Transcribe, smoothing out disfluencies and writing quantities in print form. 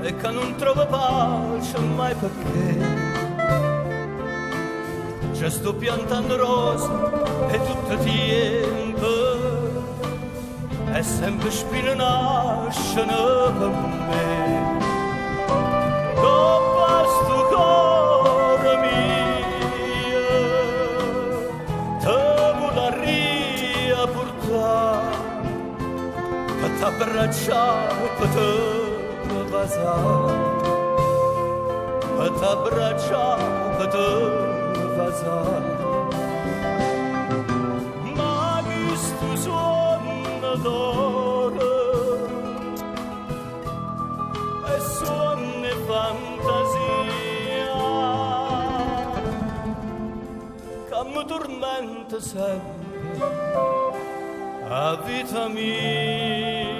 E ca nun trovo pace mai pecché Ce sto piantando rose 'e tutt' tiemp E sempe spine nasceno pe me Ngopp' a stu core mio Te vularria purtà Pe t'abbraccià, pe te vasà Pe t'abbraccià, pe te vasà Ma chistu suonno d'oro È suonno 'e fantasia Ca mi tormenta sempre 'a vita mia.